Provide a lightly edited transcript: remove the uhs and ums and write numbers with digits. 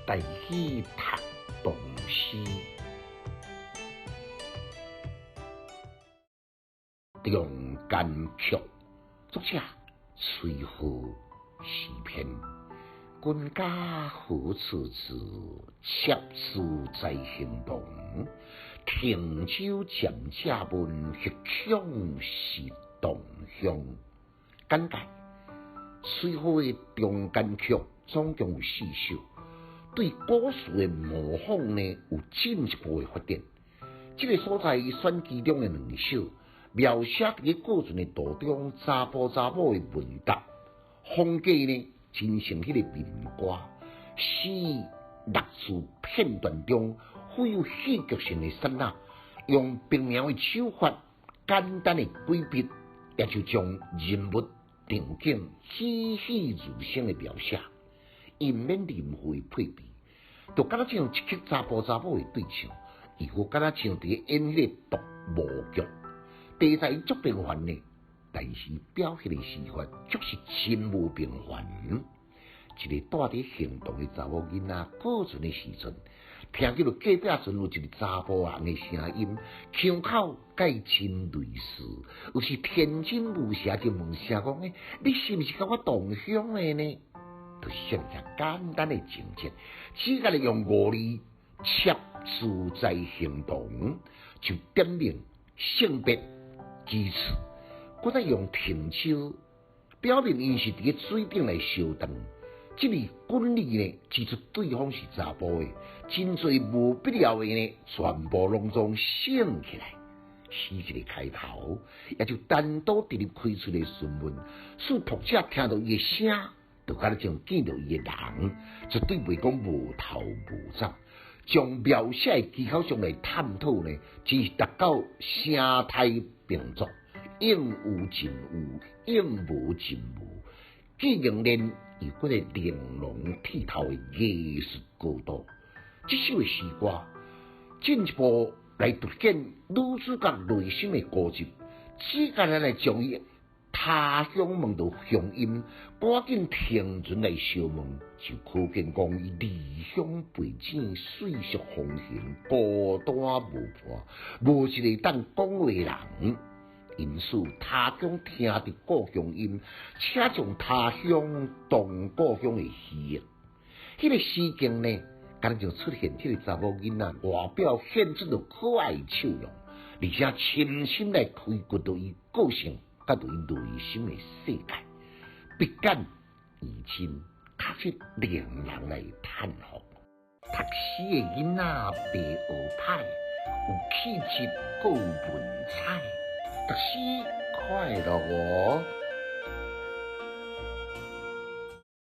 台語讀唐詩，中間曲，作者崔顥，詩篇。君家何處住？妾侍在行動。停舟暫借問，彼恐是同鄉。簡介：崔顥的中間曲總共有四首，對故事的模仿呢有進一步的發展。這个所在選其中的兩首，描寫佇過船的途中，查埔查某的問答，風格呢真像彼个民歌，詩六字片段中富有戲劇性的剎那，用白描的手法，簡單的幾筆，也就將人物場景栩栩如生的描寫，伊毋免任何的配備，就敢若像一曲查埔查某的對唱，伊閣敢若像佇咧演彼个獨幕劇，題材足平凡的，但是表現的手法卻是真無平凡。一个蹛佇行動的查某囡仔過船的時陣，聽見著隔壁船有一个查埔人的聲音，腔口佮伊真類似，有時天真無邪就問聲講：欸，你是毋是佮我同鄉的呢？就是遮簡單的情節，只干焦用五字妾侍在行動，就點明性別其次，閣再用停舟表明𪜶是佇咧水頂來相當。這个軍禮呢，指出對方是查埔的，真濟無必要的呢，全部攏總省起來。詩一个開頭，也就單刀直入開出的詢問，使讀者聽著伊的聲，就敢若像見著伊的人，絕對袂講無頭無腦。將描寫的技巧上來探討呢，真是達到聲態並作，應有盡有，應無盡無，既凝練又閣會玲瓏剔透的藝術高度。這首的詩歌進一步來凸顯女主角內心的孤寂，只干焦來將伊他鄉問著鄉音，趕緊停船來相問，就可見講伊離鄉背井，歲月風行，孤單無伴，無一个當講話人。因此，他鄉聽著故鄉音，且將他鄉當故鄉的虛憶。彼个詩境呢，敢若就出現彼个查某囡仔外表顯出著可愛的笑容，而且深深來開掘著伊個性，佮著伊內心的世界，筆簡意深，確實令人來嘆服。讀書的囡仔袂學歹，有氣質閣有文采，讀書快樂哦。